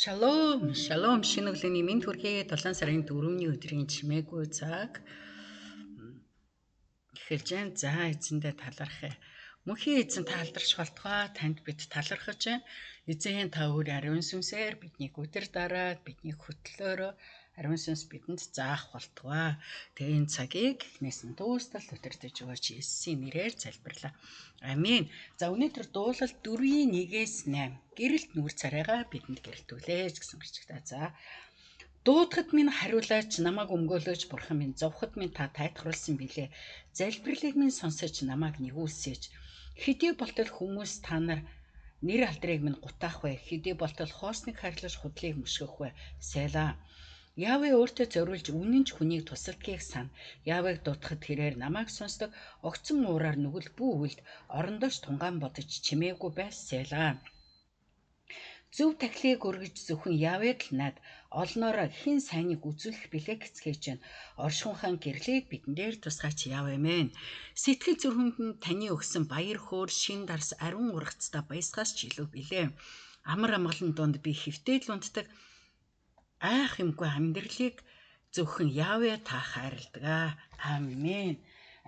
Шалом, шалом шинэ өглөөний мэнд хүргэе. 7 сарын 4-ний өдрийн чимээгүй цаг эхэлж байна. За эзэндээ талархъя. Мөнхийн эзэн та алдарч болтугай, танд бид талархаж байна. Эзэн та өөр ариун сүнсээр биднийг өдөр дараад, биднийг хөтлөөрөө ариун сүнс бидэнд заах болтугай. Тэгээ энэ цагийг эхнээс нь дуустал өдөртөж өгөөч Есүсийн нэрээр залбирлаа. Амин. За өнөөдөр дуулал 4-ийн 1-ээс 8 гэрэлт нүур царайгаа бидэнд гэрэлтүүлээ гэсэн гэрчтэй. За дуудахад минь хариулаач, намайг өмгөөлөөч бурхан минь, зовход минь та тайтгаруулсан билээ. Залбирлыг минь сонсож намайг нэгүүлсээч. Хэдий болтол хүмүүс та нар нэр алдрыг минь гутаах вэ? Хэдий болтол хоосныг харилж худлыг мөшгөх вэ? Сэлаа. Явэ өөртөө зориулж үнэн ч хүнийг тусалдгийг сан. Явыг дуудахад тэрээр намайг сонсдог. Огцон уураар нүгэл бүү үлд, орондооч тунгаан бодож чимээгүй байл сэлаа. Зөв тахилыг өргөж зөвхөн Явед л над олноороо хэн сайныг үзүүлэх билээ гэцгээч байна. Оршихуун хаан гэрлийг бидэн дээр тусгаач Явэ мэн. Сэтгэл зүрхэнд нь таны өгсөн баяр хөөр шин дарс ариун ургацтай баясгаас ч илүү билээ. Амар амгалан дунд би хэвтэл унтдаг. Айх юмгүй амьдралыг зөвхөн Явэ та хайрладаг. Амен.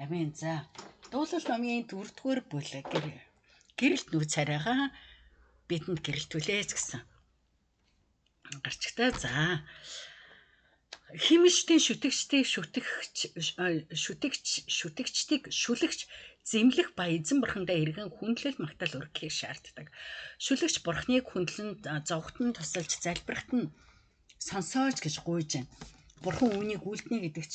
Амен. За дуулал номын 4-р бүлэг гэрэлт нүр царайгаа бидэнд гэрэлтүүлээч гэсэн гарчигтай. За химэжтийн шүтгчдийг шүтгч шүтгчдийг шүлэгч зэмлэх ба эзэн бурхандаа эргэн хүндлэл магтаал өргөхийг шаарддаг. Шүлэгч бурхныг хүндлэн зовхот нь тусалж залбирахт нь сонсооч гэж гуйж байна. Бурхан үүнийг үлднэ гэдэгт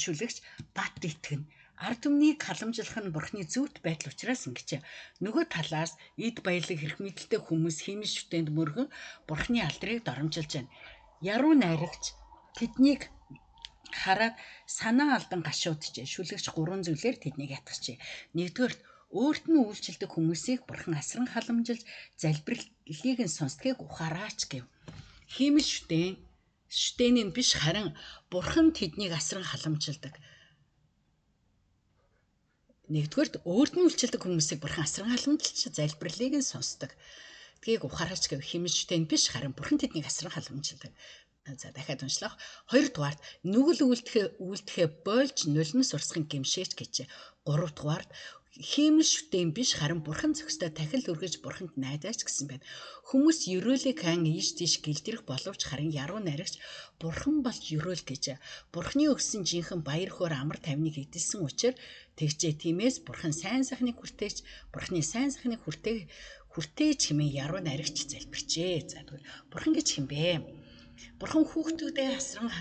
шүлэгч бат итгэнэ. Ард түмнийг халамжлах нь бурхны зөвхт байдал учраас ингэжээ. Нөгөө талаас эд баялаг хэрэг мэдлэлтэй хүмүүс химэн шүтээнд мөргөн бурхны алдрыг доромжилж байна. Яруу найрагч тэднийг хараад санаа алдан гашууджээ. Шүлэгч гурван зүйлээр тэднийг ятгахжээ. Нэгдүгээрт өөрт нь үйлчилдэг хүмүүсийг бурхан асран халамжилж залбирлыг нь сонсдгийг ухаараач гэв. Химэн шүтээний биш харин бурхан тэднийг асран халамжилдаг. Нэгдүгээрт өөрт нь үйлчилдэг хүмүүсийг бурхан асран халамжилж залбирлыг нь сонсдог. Тгийг ухаараач гэв химэн шүтэн биш харин бурхан тэднийг асран халамжилдаг. За дахиад уншлах. Хоёрдугаарт нүгэл үйлдэхээ болж нулимс урсган гимшээч гэжээ. Гуравдугаарт хиймэл шүтэн биш харин бурхан зохистой тахил өргөж бурханд найдаач гэсэн байна. Хүмүүс ерөөлийг хан ийш тийш гэлдэрэх боловч харин яруу найрагч бурхан бол ерөөл гэж. Бурханы өгсөн жинхэнэ баяр хөөр амар тайвныг эдэлсэн учраас тэгжээ. Тиймээс бурхан сайн сайхныг хүртээч, бурханы сайн сайхныг хүртээч хэмээн яруу найрагч залбирчээ. За тэгвэл бурхан гэж хэм бэ? Бурхан хүүхдүүдээ асран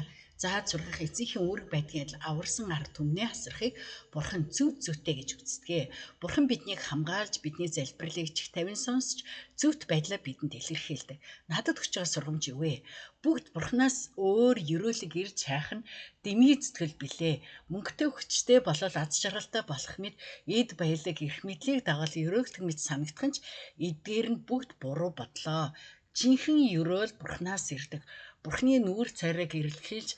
зааж сургах эцсийн үүрэг байдгийг аварсан ард түмнээ асрахыг бурхан зөв зүйтэй гэж үздэг. Бурхан биднийг хамгаалж, бидний залбирлыг чих тавин сонсч, зөвхт байдлаа бидэнд илэрхийлдэг. Надад өгч байгаа сургамж юу вэ? Бүгд бурханаас өөр ерөөлөг ирж хайх нь дэмий зүтгэл билээ. Мөнгөтэй хүчтэй болол аз жаргалтай болох мэт эд баялаг эрх мэдлийг дагуул ерөөлтөх мэт санагдах нь ч эдгээр нь бүгд буруу бодлоо. Жинхэнэ ерөөл бурханаас ирдэг. Бурхны нүүр царайг эрэлхийлж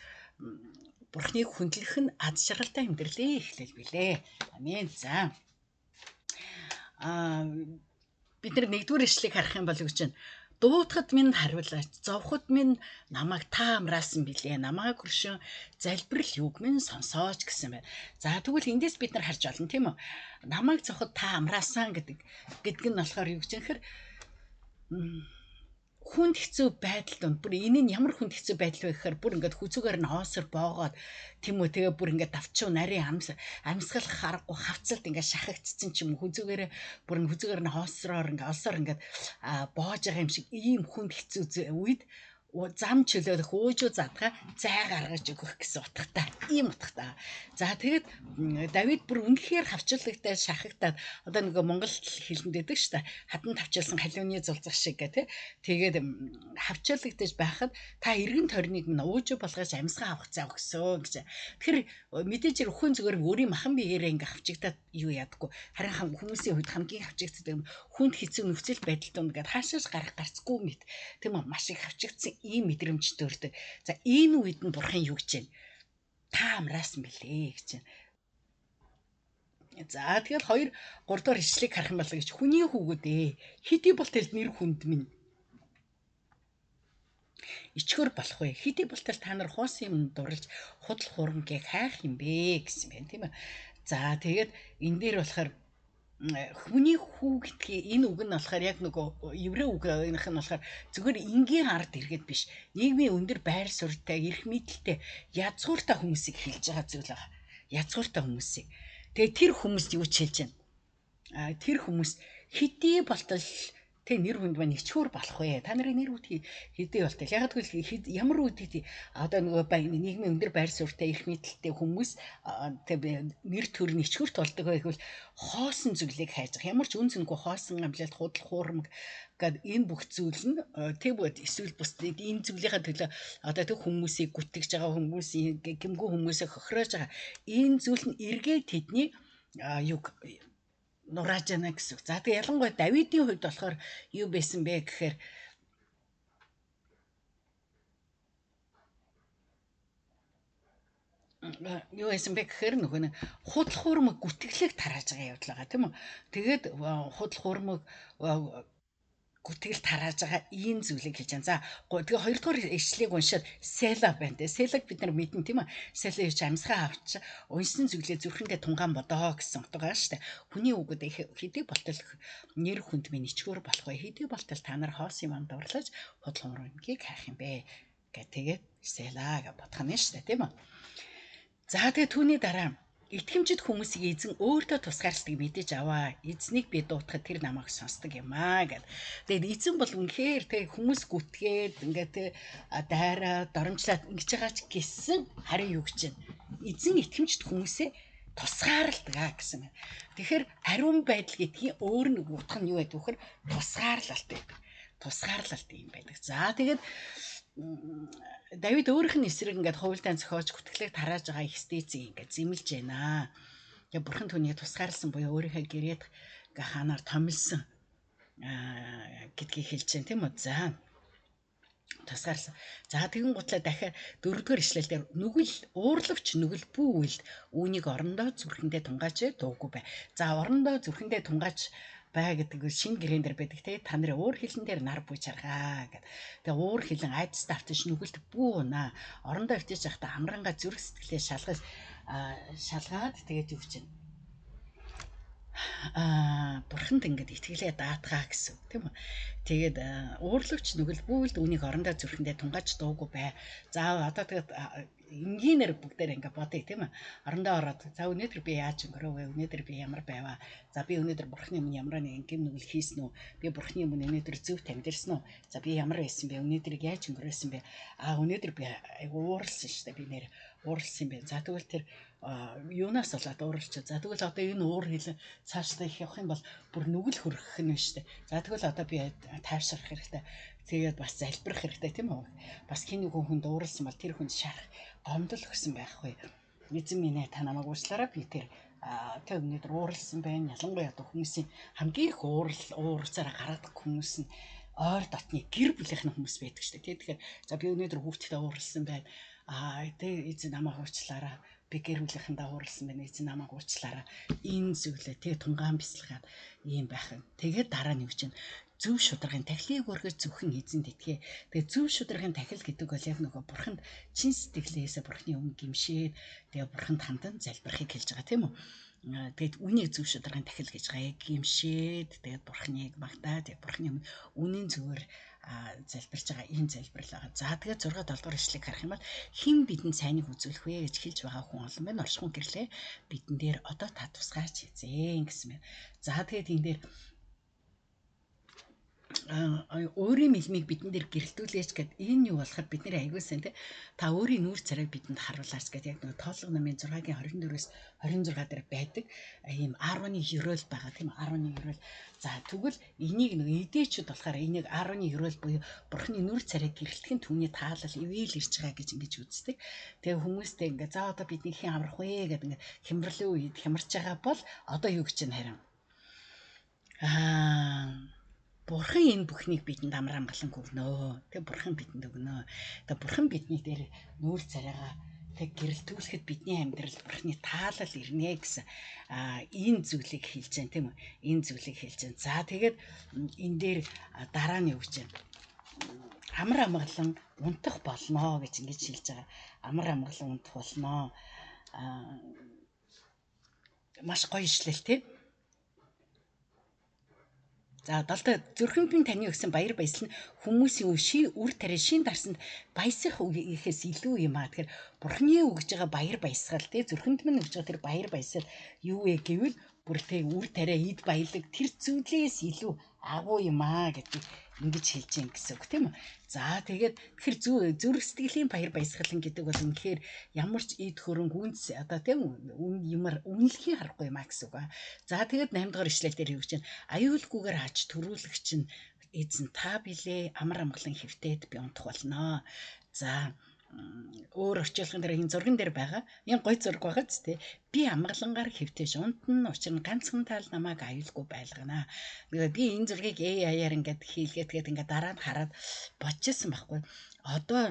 бурхныг хүндлэх нь аз жаргалтай амьдралын эхлэл билээ. Амен. За. Бид нар нэгдүгээр ишлэгийг харах юм бол гэж байна. Дуудахад минь хариулаач, зовход минь намайг та амраасан билээ. Намайг хөршин залбирал юуг минь сонсооч гэсэн байна. За тэгвэл эндээс бид нар харж байна тийм үү? Намайг зовход та амраасан гэдэг нь болохоор юу гэж юм хэр хүнд хэцүү байдал донд бүр энэ нь ямар хүнд хэцүү байдал вэ гэхээр бүр ингээд хүзүүгээр нь хоосор боогоод тийм үү, тэгээ бүр ингээд давчуу нарийн амьсгал харахгүй хавцалд ингээд шахагдцсан ч юм уу, хүзүүгээр бүр хүзүүгээр нь хоосроор ингээд олсоор ингээд боож байгаа юм шиг ийм хүнд хэцүү үед зам чөлөөлөх уужуу задгаа зай гаргаж өгөх гэсэн утгатай. Ийм утгатай. За тэгээд Давид бүр үнэхээр хавчлагдаад шахагдаад одоо нөгөө монгол хэлэнд байдаг шүү дээ. Хадан тавчилсан халиуны зулцах шиг гэх тээ. Тэгээд хавчлагдаж байхад та эргэн тойрныг минь уужуу болгож амьсгаа авах зай өгсөө гэж. Тэгэхээр мэдээж хүн зүгээр өөрийн махан биеэрээ ингээ хавчигдаад юу ядаггүй. Харин хүмүүсийн хувьд хамгийн хавчигддаг юм хүнд хэцүү нөхцөл байдал донд ингээд хаашааш гарах гарцгүй мэт. Тийм үү, маш их хавчигдсан ийм мэдрэмж төрдөг. За энэ үед нь бурхан юу гэж байна? Та амраасан бэлээ гэж байна. За тэгэл 2 3 дугаар ишлэгийг харах юм бол гэж хүний хүүгүүд ээ. Хэдий бол тэл нэр хүнд минь. ичгөр болох вэ? Хэдий болтол та нар хоосон юм дурлж худал хуурмгийг хайх юм бэ гэсэн байна, тийм ээ. За тэгээд энэ дээр болохоор хүний хүү гэдгийг энэ үг нь болохоор яг нөгөө еврей үгнийх нь болохоор зүгээр энгийн ард иргэд биш. Нийгмийн өндөр байр суурьтай, эрх мэдэлтэй, язгууртай хүмүүсийг хэлж байгаа зүйл байгаа. Язгууртай хүмүүсийг. Тэгээ тэр хүмүүст юу ч хэлж байна? Тэр хүмүүс хэдий болтол Тэ нэр хүнд маань ичхүүр болох вэ? Та нарын нэр хүнд хэдий болтол. Яг тэгвэл ямар үедээ одоо нөгөө нийгмийн өндөр байр суурьтай, эрх мэдэлтэй хүмүүс тэ нэр төр нь ичхүүрт болдог вэ гэвэл хоосон зүйлийг хайж байгаа. Ямар ч үн цэнгүй хоосон амлалт, худал хуурмаг гэд энэ бүх зүйл нь тэг эсвэл бусдыг энэ зүйлийнхаа төлөө одоо тэг хүмүүсийг гүтгэж байгаа, хүмүүсийн гэмгүй хүмүүсээ хохироож байгаа. Энэ зүйл нь эргээд тэдний юг нурааж яана гэсэн. За тэгээ ялангуяа Давидын хувьд болохоор юу байсан бэ гэхээр юу байсан бэ гэхээр нөгөө нэг худал хуурмаг гүтгэлийг тарааж байгаа явдал байгаа, тийм үү? Тэгээд худал хуурмаг гүтгэл тарааж байгаа ийм зүйлийг хэлж байна. За тэгээ хоёрдугаар ишлэгийг уншаад Села байна те. Селаг бид нар мэднэ, тийм үү? Села юу ч амьсгаа авч уншсан зүйлээ зүрхэндээ тунгаан бодоо гэсэн утга байгаа шүү дээ. Хүний үгүүд хэдий болтол нэр хүнд минь ичгүүр болох вэ? Хэдий болтол та нар хоосон юм дурлаж худал хуурмагийг хайх юм бэ? Гэ тэгээд Села гэж бодох нь шүү дээ, тийм үү? За тэгээ түүний дараа итгэмжит хүмүүсийг эзэн өөртөө тусгаарлалтыг мэдэж аваа. Эзнийг би дуутахад тэр намайг сонсдог юм аа гэд. Тэгээд эзэн бол үнэхээр тэг хүмүүс гүтгээд ингээд тэг дайраа доромжлаад ингэж байгаа ч гэсэн харин юу гэж байна? Эзэн итгэмжит хүмүүсээ тусгаарладаг гэсэн. Тэгэхээр ариун байдал гэдгийн өөр нэг утга нь юу байдаг вэ гэхээр тусгаарлалт байдаг. Тусгаарлалт юм байдаг. За тэгээд Давид өөрийнх нь эсрэг ингээд хувилдаан зохиож гүтгэлийг тарааж байгаа эстецийг ингээд зэмлэж байна. Тэгээ бурхан түүнийг тусгаарлсан буюу өөрийнхөө гэрээд ингээ хаанаар томилсон гэдгийг хэлж байна, тийм үү? За тусгаарлсан. За тэгэн гутлаа дахиад дөрөвдүгээр ишлэл дээр нүгэл уурлавч нүгэл бүү үйл үүнийг орондоо зүрхэндээ тунгаач дуугүй бай. За орондоо зүрхэндээ тунгаач бай гэдэг шинэ гэрээн дээр байдаг те. Та нарын уур хилэн дээр нар бүү чаргаа гэд. Тэгээ уур хилэн айдастай автаж нүгэлт бүү унаа. Орондоо автаж байхдаа амрангаа зүрх сэтгэлээ шалгаад тэгээд юу чинь бурханд ингээд итгэлээ даатгаа гэсэн үг, тийм үү? Тэгээд уурлавч нүгэл бүүлд үүнийг орондоо зүрхэндээ тунгаач дуугүй бай. За одоо тэгээд энгийнээр бүгдээр ингээд бодъё, тийм үү? Орондоо ороод за өнөөдөр би яаж өнгөрөөв вэ? Өнөөдөр би ямар байваа? За би өнөөдөр бурхны өмнө ямар нэгэн гэм нүгэл хийсэн үү? Би бурхны өмнө өнөөдөр зөв амьдэрсэн үү? За би ямар байсан бэ? Өнөөдрийг яаж өнгөрөөсөн бэ? Өнөөдөр би айгу ууралсан шүү дээ. Би нэр ууралсан юм байна. За тэгвэл тэр юунаас болоод ууралч. За тэгвэл одоо энэ уур хилэн цаашдаа их явах юм бол бүр нүгэл хөрөх нь шүү дээ. За тэгвэл одоо би тайвшрах хэрэгтэй. Тэгээд бас залбирах хэрэгтэй, тийм үү? Бас хин нэгэн хүнд ууралсан бол тэр хүнд шарах гомдол өгсөн байхгүй. Эзэн минь ээ, та намайг уучлаарай. Би тэр тэ өнөөдөр ууралсан байна. Ялангуяа одоо хүмүүсийн хамгийн их ууралцаараа гаргадаг хүмүүс нь ойр дотны гэр бүлийнх нь хүмүүс байдаг шүү дээ. Тэгэхээр за би өнөөдөр хүүхдтэй ууралсан байна. Тэ эзэн намайг уучлаарай. Би гэр бүлийнхэндээ ууралсан байна. Эзэн намайг уучлаарай. Энэ зүйлээ тэг тунгаан бясалгаад ийм байх юм. Тэгээд дараа нь юу чинь зөв шударгын тахилыг өргөж зөвхөн эзэнд итгэе. Тэгээ зөв шударгын тахил гэдэг бол яг нөгөө бурханд чин сэтгэлээсээ бурхны өмнө гимшээд тэгээ бурханд хандан залбирахыг хэлж байгаа, тийм үү? Тэгээд үнийг зөв шударгын тахил гэж байгаа. Яг гимшээд тэгээд бурхныг магтаа, тэгээд бурхны өмнө үнийн зөвөр залбирч байгаа ийм залбирал байгаа. За тэгээд 6 7 дугаар ишлэгийг харах юм бол хэн бидэнд сайныг үзүүлэх вэ гэж хэлж байгаа хүн олон байна. Оршихуун гэрлээ бидэн дээр одоо та тусгаач эзэн гэсэн байна. За тэгээд энэ дээр өөрийн мэлмийг бидэн дээр гэрэлтүүлээч гэд энэ юу болохоор бид нэр аягүй сайн те. Та өөрийн нүүр царайг бидэнд харуулаач гэд яг нэг тоолго намын 6-гийн 24-өөс 26 дээр байдаг ийм 10-ны ерөөл байгаа, тийм 10-ны ерөөл. За тэгвэл энийг нэг эдээчүүд болохоор энийг 10-ны ерөөл буюу бурхны нүүр царайг гэрэлтэх нь түүний таалал ивэл ирж байгаа гэж ингэж үздэг. Тэгээ хүмүүстэй ингээ за одоо бидний хэн аврах вэ гэд ингээ хямралын үед хямарч байгаа бол одоо юу гэж нь харин Бурхан энэ бүхнийг бидэнд амар амгалан өгнө. Тэг бурхан бидэнд өгнө. Тэг бурхан бидний дээр нүүр царайгаа тэг гэрэлтүүлэхэд бидний амьдралд бурханы таалал ирнэ гэсэн энэ зүйлийг хэлж байна, тийм үү? Энэ зүйлийг хэлж байна. За тэгээд энэ дээр дараа нь юу гэж байна? Амар амгалан унтах болно гэж ингэж хэлж байгаа. Амар амгалан унтах болно. Маш гоё ишлэл тий. За долдоо зүрхэнд нь таны өгсөн баяр баясгал нь хүмүүсийн үр тариа шин дарсанд баясах үеийнхээс илүү юм аа. Тэгэхээр Бурхны өгж байгаа баяр баясгал тий зүрхэнд минь өгж байгаа тэр баяр баясгал юу вэ гэвэл бүр тий үр тариа эд баялаг тэр зүйлээс илүү агуу юм аа гэдгийг ингэж хэлж юм гэсэн үг тийм үү. За тэгээд тэгэхээр зүрх сэтгэлийн баяр баясгалан гэдэг бол үнэхээр ямар ч эд хөрөнгө үнс одоо тийм үү юмар үнэлэхийг харахгүй юм а гэсэн үг. За тэгээд 8 дугаар ишлэл дээр юу гэж байна? Аюулгүйгээр ач төрүүлэгч нь эзэн та билээ, амар амгалан хэвтээд би унтах болно. За өөр орчуулгын дээр энэ зурган дээр байгаа. Энэ гой зураг байгаа ч тий. Би амгалангаар хэвтэж унтна. Учир нь ганцхан тал намайг аюулгүй байлгана. Би энэ зургийг AI-аар ингээд хийлгээд тэгээд ингээд дараа нь хараад бодчихсон байхгүй. Одоо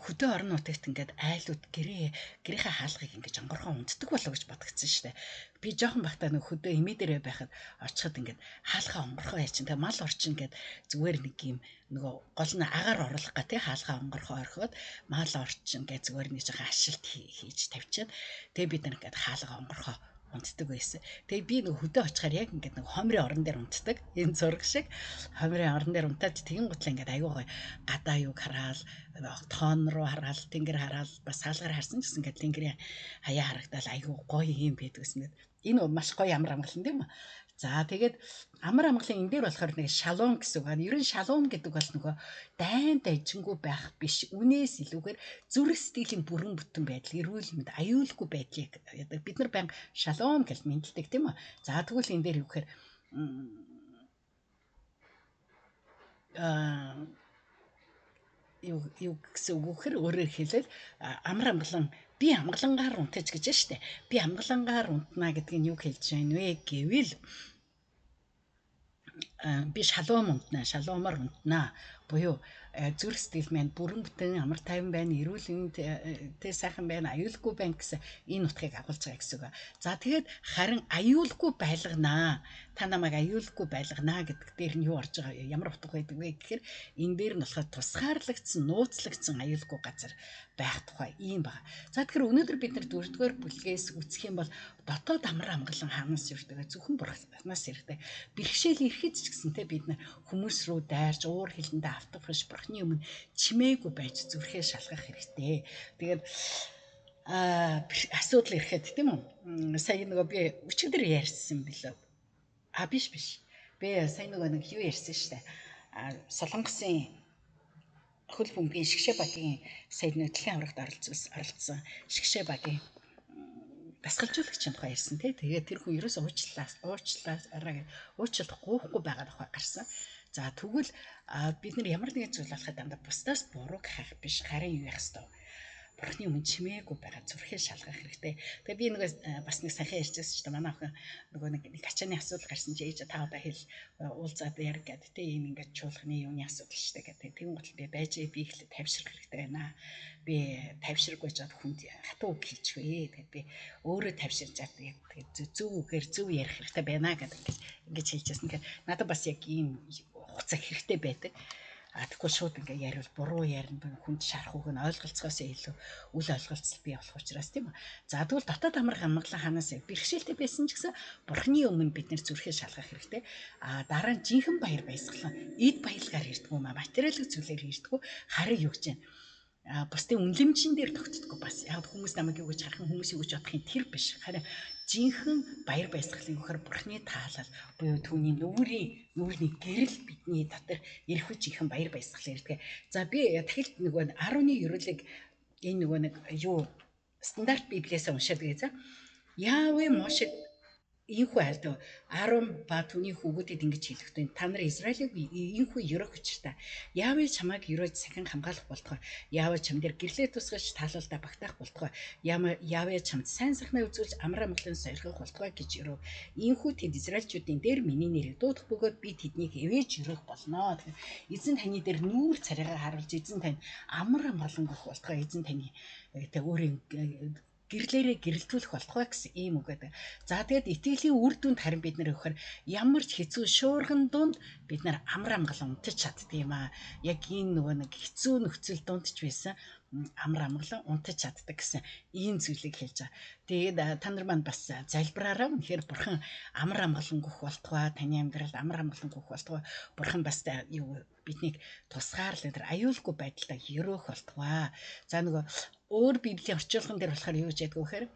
хөдөө орон нутагт ингээд айлууд гэрийнхээ хаалгыг ингээд онгорхоо унтдаг болоо гэж бодгдсон шүү дээ. Би жоохон байхдаа нэг хөдөө эмээ дээрээ байхад очиход ингээд хаалгаа онгорхоо яачин. Тэгээ мал орчин ингээд зүгээр нэг юм нөгөө гол нь агаар оруулах га тий хаалгаа онгорхоо орхиод мал орчин ингээд зүгээр нэг жоохон ашилт хийж тавьчаад тэгээ бид нар ингээд хаалгаа онгорхоо унтдаг байсан. Тэгээ би нэг хөдөө очихоор яг ингээд нэг хомрын орон дээр унтдаг. Энэ зураг шиг хомрын орон дээр унтаад тэгин гутлаа ингээд аюу гой гадаа юг хараал, тоон руу хараал, тэнгэр хараал, бас хаалгаар харсан ч гэсэн ингээд тэнгэрийн хаяа харагдаал аюу гоё юм байдаг гэсэн. Энэ маш гоё амар амгалан тийм үү? За тэгээд амар амгалан энэ дээр болохоор нэг шалом гэсэн үг. Ер нь шалом гэдэг бол нөгөө дайн дайжингүй байх биш. Үнээс илүүгээр зүрх сэтгэлийн бүрэн бүтэн байдал, эрүүл мэнд, аюулгүй байдлыг бид нар баян шалом гэж мэндэлдэг тийм үү? За тэгвэл энэ дээр юу гэхээр юу гэсэн үг вэхээр өөрөөр хэлбэл амар амгалан би амгалангаар унтаж гэж байна шүү дээ. Би амгалангаар унтнаа гэдгийг нь юу хэлж байна вэ гэвэл би шалом унтнаа, шаломоор унтнаа. Буюу зүрх сэтгэл маань бүрэн бүтэн амар тайван байна, эрүүл мэнд тэ сайхан байна, аюулгүй байна гэсэн энэ утгыг агуулж байгаа гэсэн үг. За тэгээд харин аюулгүй байлганаа. Та намайг аюулгүй байлганаа гэдэг дээр нь юу орж байгаа, ямар утга байдаг вэ гэхээр энэ дээр нь болохоор тусгаарлагдсан, нууцлагдсан аюулгүй газар байх тухай ийм байна. За тэгэхээр өнөөдөр бид нар дөрөвдүгээр бүлгээс үзэх юм бол дотоод амар амгалан хаанаас ирдэг вэ? Зөвхөн Бурханаас ирдэг. Бэрхшээл ирэхэд ч гэсэн те бид нар хүмүүс рүү дайрч, уур хилэндээ автах биш, Бурхны өмнө чимээгүй байж зүрхээ шалгах хэрэгтэй. Тэгээд асуудал ирэхэд тийм үү? Сая нөгөө би өчигдөр ярьсан билүү? А биш. Би сая нөгөө нэг юу ярьсан шүү дээ. Солонгосын хөл бөмбөгийн шгшээ багийн сая нэг дэлхийн аврагт оролцсон шгшээ багийн дасгалжуулагчийн тухай ярьсан тий. Тэгээд тэр хүн ерөөсөө уучлах гуйхгүй байгаа тухай гарсан. За тэгвэл бид нар ямар нэгэн зүйл болоход дандаа бусдаас бурууг хайх биш, харин юу яах ёстой вэ? Бурхны өмнө чимээгүй байгаа зүрхээ шалгах хэрэгтэй. Тэгээ би нөгөө бас нэг саяхан ярьжсэн шүү дээ. Манай охин нөгөө нэг ачааны асуудал гарсан чи ээж та одоо хэл уулзаад ярь гэдэг те ийм ингээд чуулганы юуны асуудал шүү дээ гэдэг. Тэгэн гутал би байж би ихлэ тайвшрах хэрэгтэй байна. Би тайвширгүй жаад хүнд хатуу үг хэлчихвээ. Тэгээд би өөрөө тайвширч чад яг тэгээд зөв үгээр зөв ярих хэрэгтэй байна гэдэг ингэж хэлжсэн. Тэгэхээр надад бас яг ийм хугацаа хэрэгтэй байдаг. А тэгэхгүй шууд ингээ яриул буруу ярина, хүнд шарах үг нь ойлголцохоос илүү үл ойлголцол бий болох учраас тийм үү. За тэгвэл дотоод амар амгалан хаанаас бэрхшээлтэй байсан ч гэсэн Бурхны өмнө бид нэр зүрхээ шалгах хэрэгтэй. А дараа нь жинхэнэ баяр баясгалан эд баялгаар ирдэг юм а материалын зүйлээр ирдэг. Харин юу гэж байна? Бусдын үнэлэмжин дээр тогтдоггүй бас. Яг хүмүүс намайг юу гэж харах юм, хүмүүс юу гэж бодох юм тэр биш. Харин жинхэнэ баяр баясгалын өгөхөр Бурхны таалал буюу түүний нүрийн гэрэл бидний дотор ирэхүү жинхэнэ баяр баясгал ирдэг. За би дахилт нөгөө 10-ны ерөөлийг энэ нөгөө нэг юу стандарт библиэс уншаад гээ за. Яавэ Мошед ийхүү айлдав. Аарон ба түүний хүүгүүдэд ингэж хэлэхдээ та нар Израилийг ийхүү ерөөх учиртай. Яавэ чамайг ерөөж сахин хамгаалах болтугай. Яавэ чам дээр гэрлээ тусгаж таалалдаа багтаах болтугай. Яавэ чамд сайн сайхнаа үзүүлж амар амгалан сойрхох болтугай гэж өрөө. Ийхүү тэд Израильчүүдийн дээр миний нэрийг дуудах бөгөөд би тэднийг эвэж өрөөх болно. Эзэн таны дээр нүүр царайгаа харуулж эзэн тань амар амгалан өгөх болтугай. Эзэн таны тэ өөрийн гэрлээрээ гэрэлтүүлэх болтугай гэсэн ийм үг гэдэг. За тэгээд итгэлийн үр дүнд харин бид нар өгөхөр ямар ч хэцүү шуурган дунд бид нар амар амгалан унтаж чаддаг юм аа. Яг энэ нөгөө нэг хэцүү нөхцөл дунд ч байсан амар амгалан унтаж чаддаг гэсэн ийм зүйлийг хэлж байгаа. Тэгээд та нар маань бас залбираараа үнэхээр бурхан амар амгалан өгөх болтугай, таны амьдралд амар амгалан өгөх болтугай. Бурхан бас юу биднийг тусгаарлаа тэр аюулгүй байдалтай өрөөх болтугай. За нөгөө өөр библийн орчуулган дээр болохоор юу гэж яддаг вэ гэхээр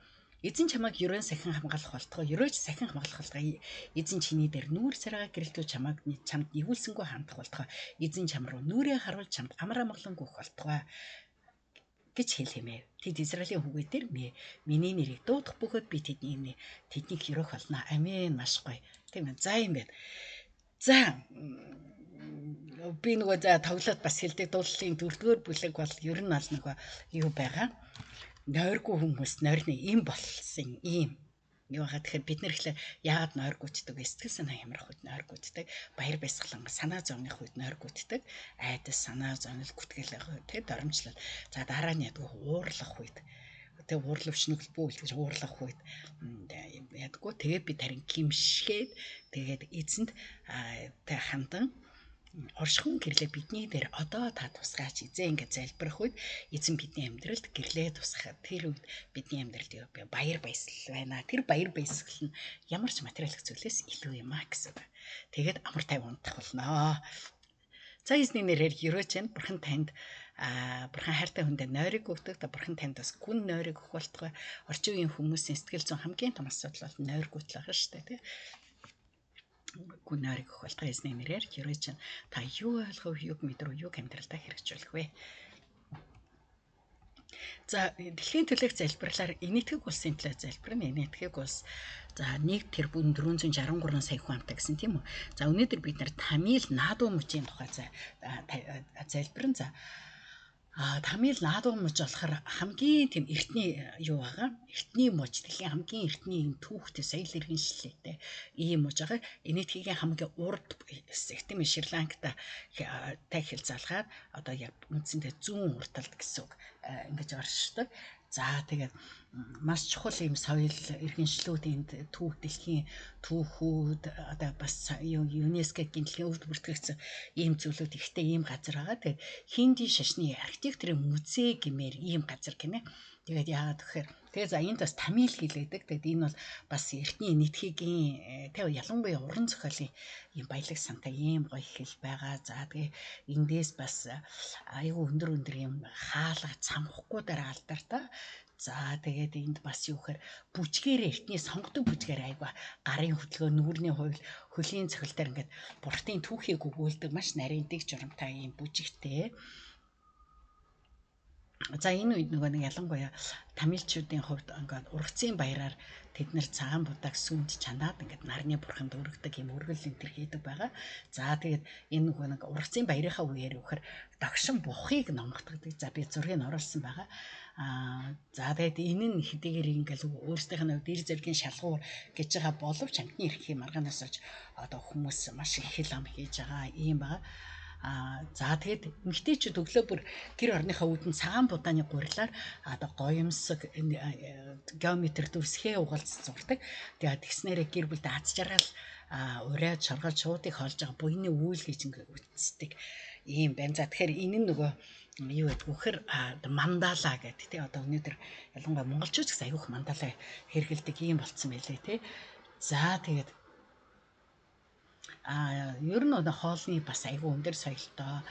эзэн чамайг ерөөн сахин хамгаалах болтугай, ерөөч сахин хамгаалах болтугай. Эзэн чиний дээр нүүр царайгаа гэрэлтүүл чамайг чамд нэгүүлсэнгүй хандах болтугай. Эзэн чам руу нүрээ харуул чамд амар амгалан өгөх болтугай гэж хэлхэмээ. Тэд Израилийн хүүгүүдээр миний нэрийг дуудах бөгөөд би тэднийг өрөөх болно. Амен. Маш гоё. Тийм ээ. За юм байна. За би нөгөө за тоглоод бас хэлдэг дуулалын дөрөвдүгээр бүлэг бол ер нь бол нөгөө юу байгаа. Нойргүй хүмүүс нойрны им болсон ийм. Юу хаа тэгэхээр бид нэр ихлээр яагаад нойргүйддэг вэ? Сэтгэл санаа хямрах үед нойргүйддэг, баяр баясгалан санаа зовных үед нойргүйддэг, айдас санаа зовнил гүтгэл тэг доромжлол. За дараа нь ядгүй уурлах үед тэг уурлавч нүгэл бүү гэж уурлах үед ядгүй тэгээ бид харин гимшгээд тэгээд эзэнд тэг хандан оршихуйн гэрлээ бидний дээр одоо та тусгаач эзэн гэж залбирах үед эзэн бидний амьдралд гэрлээ тусгахад тэр үед бидний амьдралд баяр баясгал байна. Тэр баяр баясгал нь ямар ч материалын зүйлээс илүү юм а гэсэн. Тэгээд амар тайван унтах болно. За эзний нэрээр ерөөч нь бурхан танд бурхан хайртай хүндээ нойрыг өгдөг. Бурхан танд бас гүн нойрыг өгөх болтугай. Орчин үеийн хүмүүсийн сэтгэл зүйн хамгийн том асуудал бол нойргүйтэл байгаа шүү дээ, тий. Гүн нойрыг өгөх болтугай эзний нэрээр ерөөч нь та юу ойлгов, юг мэдрүү, юг амьдралдаа хэрэгжүүлэх вэ? За дэлхийн төлөөх залбирлаар Энэтхэг улсын төлөө залбирна. Энэтхэг улс за 1,463 сая хүн амтай гэсэн тийм үү. За өнөөдөр бид нар Тамил Наду мужийн тухай залбирна. За Тамил Наду муж болохоор хамгийн тийм эртний юу байгаа. Эртний муж, дэлхийн хамгийн эртний юм түүхтэй соёл иргэншлэлтэй ийм муж байгаа. Энэтхэгийн хамгийн урд хэсэг тийм Шри-Ланкта тай хэл залгаад одоо яг үндсэндээ зүүн урд талд гэсэн үг ингэж оршдог. За тэгээд маш чухал ийм соёл иргэншлүүд энд түүх дэлхийн түүхүүд одоо бас ЮНЕСКО-гийн дэлхийн өвд бүртгэгдсэн ийм зүйлүүд ихтэй ийм газар байгаа. Тэгээд хинди шашны архитектурын музей гэмээр ийм газар гинэ. Тэгээд яагаад гэхээр тэгээ за энд бас тамил хэлээдэг. Тэгээд энэ бол бас эртний Энэтхэгийн тэг ялангуяа уран зохиолын ийм баялаг сантай ийм гоё хэл байгаа. За тэгээ эндээс бас айгүй өндөр өндөр ийм хаалга цамхахгүй дараа алдартай. За тэгээд энд бас юу гэхээр бүжгээр эртний сонгодог бүжгээр айгүй гарын хөдөлгөөн, нүүрний хувил, хөлийн цохил дээр ингээд бурхтын түүхийг өгүүлдэг маш нарийн дэг журамтай ийм бүжигтэй. За энэ үед нөгөө нэг ялангуяа тамилчуудын хувьд ингээд ургацын баяраар тэд нэр цагаан будааг сүмд чанаад ингээд нарны бурханд өргөдөг юм өргөл энэ төр хийдэг байгаа. За тэгээд энэ нөгөө нэг ургацын баярынхаа үеэр өгөхөр догшин бухыг номгодог. За би зургийг оруулсан байгаа. За тэгээд энэ нь хэдийгээр ингээл өөрсдийнх нь хувьд эр зэргийн шалгуур гэж байгаа боловч амтны эрхийн маргаанаас олж одоо хүмүүс маш их хэл ам хийж байгаа ийм байгаа. За тэгээд эмэгтэйчүүд өглөө бүр гэр орныхоо үүдэн цагаан будааны гурилаар одоо гоёмсог геометр дүрсхээ угаалц зурдаг. Тэгээд тэгснээрээ гэр бүлд аз жаргал ураад шоргоод шуудыг хоолж байгаа буйны үйл гэж ингээ үтсдэг ийм байна. За тэгэхээр энэ нь нөгөө юу гэдэг вөхөр мандала гэдэг тий одоо өнөөдөр ялангуяа монголчууд гэсэн аюух мандала хэрэгэлдэг ийм болцсон байлээ тий. За тэгээд ер нь одоо хоолны бас айгүй өндөр соёлтой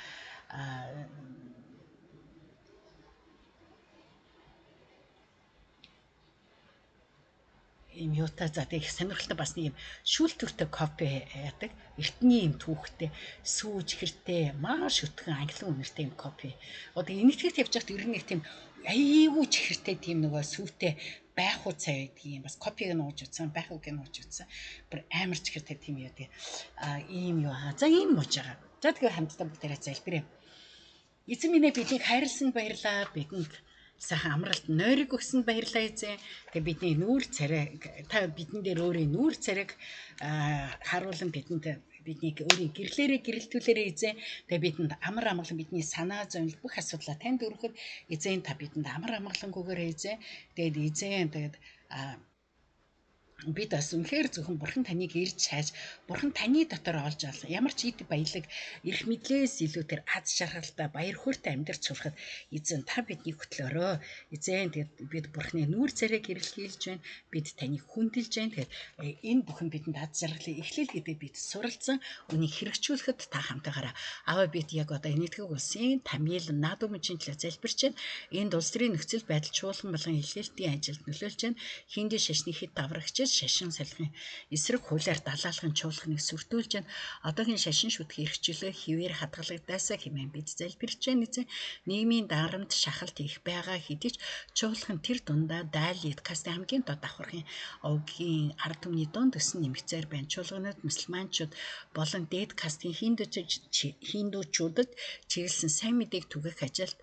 ийм юутай за тэг их сонирхолтой бас нэг юм шүүлтүртэй кофе яадаг. Эртний юм түүхтэй сүүж хэртэй маш өтгөн англин үнэртэй юм кофе. Одоо Энэтхэгт явж байхад ер нь нэг тийм айгүй чихэртэй тийм нөгөө сүүтэй байх уу цай гэдэг юм бас кофег нь ууж утсан, байх ууг нь ууж утсан. Бүр амар чихэртэй тийм юу тий. Ийм юу аа. За ийм мууж байгаа. За тэгэхээр хамтдаа бүгдээрээ залбирая. Эзэн минь ээ биднийг хайрласанд баярлалаа. Бидэнд сайхан амралт нойрыг өгсөнд баярлалаа эзэн. Тэгээ бидний нүүр царай та бидэн дээр өөрийн нүүр царайг харуулan бидэнд Биднийг өөрийн гэрлээрээ гэрэлтүүлээрэй эзэн. Тэгээ бидэнд амар амгалан бидний санаа зовнил бүх асуудлаа танд өргөхөд эзэн та бидэнд амар амгалангүйгээр эзэн. Тэгээд эзэн тэгээд бид бас үнэхээр зөвхөн Бурхан таныг ирж хайж, Бурхан таны дотор олж авсан ямар ч ид баялаг эрх мэдлээс илүү тэр аз жаргалтай баяр хөөртэй амьдарч сурахад эзэн та биднийг хөтлөөрөө. Эзэн тэгээд бид Бурханы нүүр царайг эрэлхийлж байна. Бид таныг хүндэлж байна. Тэгээд энэ бүхэн бидэнд аз жаргалыг эхлэл гэдэг бид суралцсан үнийг хэрэгжүүлэхэд та хамтаагаараа. Аваа бид яг одоо Энэтхэг улсын Тамил Наду мужийн төлөө залбирч байна. Энд улс төрийн нөхцөл байдал чуулган болгон илгээлтийн ажилд нөлөөлж байна. Хинди шашны хэд даврагч шашин салхин эсрэг хуулиар далаалахын чуулганыг сүрдүүлж байна. Одоогийн шашин шүтэх эрхчлөө хിവэр хадгалагдаасаа хэмээн бид залбирч байна. Эзэн нийгмийн дарамт шахалт их байгаа хэдий ч чуулган тэр дундаа дайлит кастын хамгийн дод давхархын овгийн ард түмний дунд өсөн нэмэгцээр байна. Чуулганууд мусульманчууд болон дээд кастын хиндүүчүүдэд чиглэсэн сайн мэдээг түгээх ажилд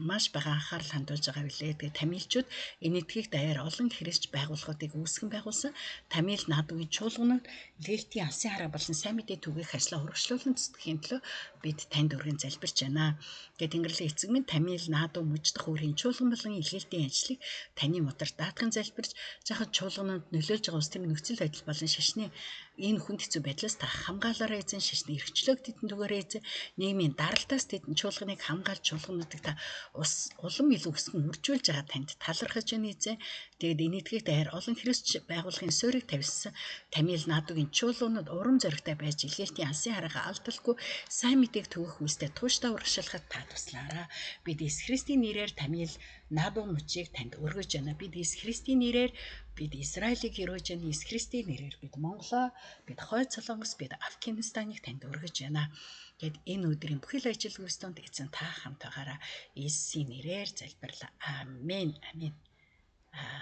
маш бага анхаарал хандуулж байгаа билээ. Тэгээ тамилчууд Энэтхэг даяар олон христч байгууллагуудыг үүсгэн байгуулсан. Тамил наадгийн чуулганууд илгээлтийн алсын хараа болон сайн мэдээ түгээх ажлаа урагшлуулан зүтгэхийн төлөө бид танд өргөн залбирч байна. Тэгээ Тэнгэрлэг эцэг минь Тамил нааду мужидах өөрийн чуулган болон илгээлтийн ажлыг таны мутар даатхан залбирч, жаахан чуулганууд нөлөөлж байгаа улс төрийн нөхцөл байдал болон шашны энэ хүнд хэцүү байдлаас та хамгаалаарай эзэн, шашны эрхчлөөг тэдэнд өгөөрэй эзэн, нийгмийн даралтаас тэдэн чуулганыг хамгаалж чуулгануудыг та ус улам илүү өсгөн үржүүлж байгаа танд талархаж байна эзэн. Тэгээд Энэтхэг даяар олон христч байгууллагын суурийг тавьсан Тамил наадугийн чуулганууд урам зоригтой байж илгээлтийн алсын хараагаа алдалгүй сайн мэдээг түгэх үйлстэй тууштай урагшлахад та туслаарай. Бид Иесус Христийн нэрээр Тамил Наду мужийг танд өргөж байна. Бид Иесус Христийн нэрээр бид Израилийг өргөж байна. Иесус Христийн нэрээр бид Монголоо, бид Хойд Солонгос, бид Афганистаныг танд өргөж байна. Тэгэд энэ өдрийн бүхэл ажил үйлс донд эзэн та хамтаагаараа Иесусийн нэрээр залбирлаа. Амен. Амен.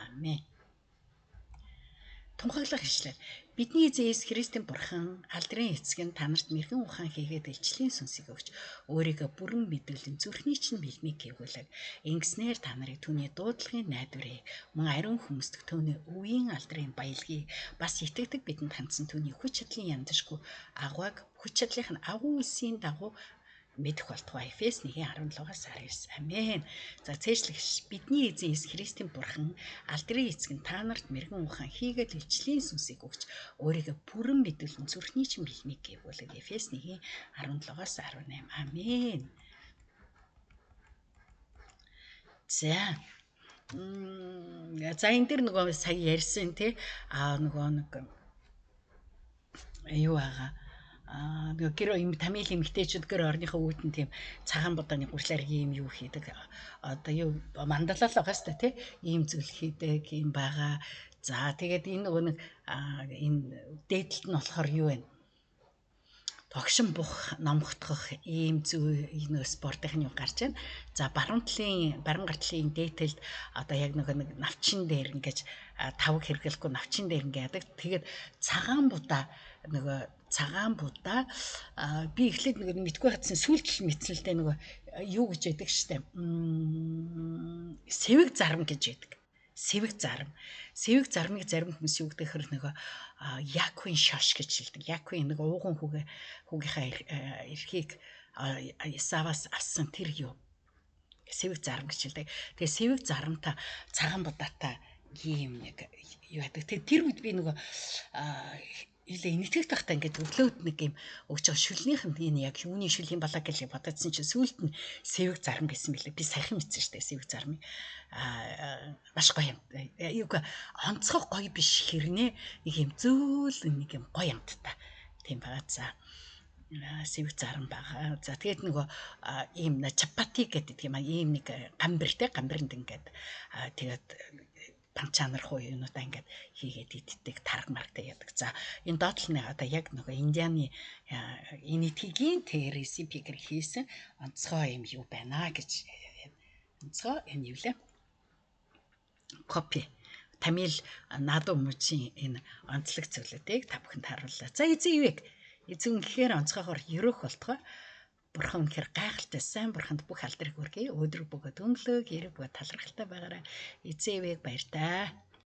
Амен. Тунхаглах ишлэл. Бидний эзэн Иесус Христийн Бурхан алдрын эцэг нь та нарт мэргэн ухаан хийгээд илчлийн сүнсийг өгч өөрийгөө бүрэн мэдүүлэн зүрхний чинь бэлмийг гэвгүүлэг. Ингэснээр та нарыг түүний дуудлагын найдварыг мөн ариун хүмүүстг түүний өвийн алдрын баялагийг бас итгэдэг бидэнд хандсан түүний хүч чадлын яндашгүй агуйг хүч чадлынх нь агуу үлсийн дагуу мэдэх болтугай. Эфес 1:17-аас 19. Амен. За цээжлэгч бидний эзэн Иесус Христийн Бурхан алдрын эцэг нь та нарт мэргэн ухаан хийгээд илчлийн сүнсийг өгч өөрийгөө бүрэн мэдүүлэн зүрхний чинь бэлмийг гэвгүүлэг. Эфес 1:17-аас 18. Амен. За. За энэ дэр нөгөө сая ярьсан тий нөгөө нэг юу байгаа нөгөө гэр юм Тамил эмэгтэйчүүд гэр орныхоо үүдэн тийм цагаан будааны гуршлаар ийм юу хийдэг. Одоо юу мандалал байгаа шүү дээ тий. Ийм зүйл хийдэг юм байгаа. За тэгээд энэ нөгөө нэг энэ дээдэлт нь болохоор юу вэ? Тогшин бух, номготгох ийм зүй энэ спортын юу гарч байна. За баруун гар талын дээдэлд одоо яг нөгөө нэг навчин дээр ингэж тавг хэрэглэхгүй навчин дээр ингэ яадаг. Тэгээд цагаан будаа нөгөө цагаан будаа би эхлээд нөгөө мэдгүй хатсан сүүлд л мэдсэн л дээ нөгөө юу гэж яддаг штэ. Сэвэг зарм гэж яддаг. Сэвэг зарм. Сэвэг зармыг зарим хүмүүс юу гэдэг хэр нөгөө Яквын шош гэж хэлдэг. Яквын нэг ууган хүүгийнхаа эрхийг Исаваас авсан тэр юу сэвэг зарм гэж хэлдэг. Тэгээ сэвэг зарамтай цагаан будаатай ийм нэг юу яадаг. Тэгээ тэр үед би нөгөө илээ энэтхэгт байхдаа ингээд өглөөд нэг юм өгч байгаа шүлнийх нь энэ яг юуны шүл юм балаа гэж бодоодсэн чинь сүүлд нь сэвэг зарм гэсэн билээ. Би саяхан мэдсэн шүү дээ сэвэг зармыг. Маш гоё юм. Юуг онцгой гоё биш хэрнээ нэг юм зөөлөн нэг юм гоё амттай тийм байгаа. За сэвэг зарм байгаа. За тэгээд нөгөө ийм чапати гэдэг юм ийм нэг гамбиртэй гамбирэнд ингээд тэгээд панчанар хуу юунуудаа ингээд хийгээд иддэг тараг маргтай яадаг. За энэ доотлны одоо яг нөгөө Индианы энэтхэгийн тэ реципигээр хийсэн онцгой юм юу байна гэж онцгой энэ юу лээ? Копи. Тамил Наду мужийн энэ онцлог зүйлүүдийг та бүхэнд харууллаа. За эзэн ивэг. Эзэн үнэхээр онцгойгоор ерөөх болтгой. Бурхан үнэхээр гайхалтай сайн бурханд бүх алдрыг хүргэе. Өдөр бөгөөд өнлөг, эрэг бөгөөд талархалтай байгаарай. Эзэн ивэг баяртай.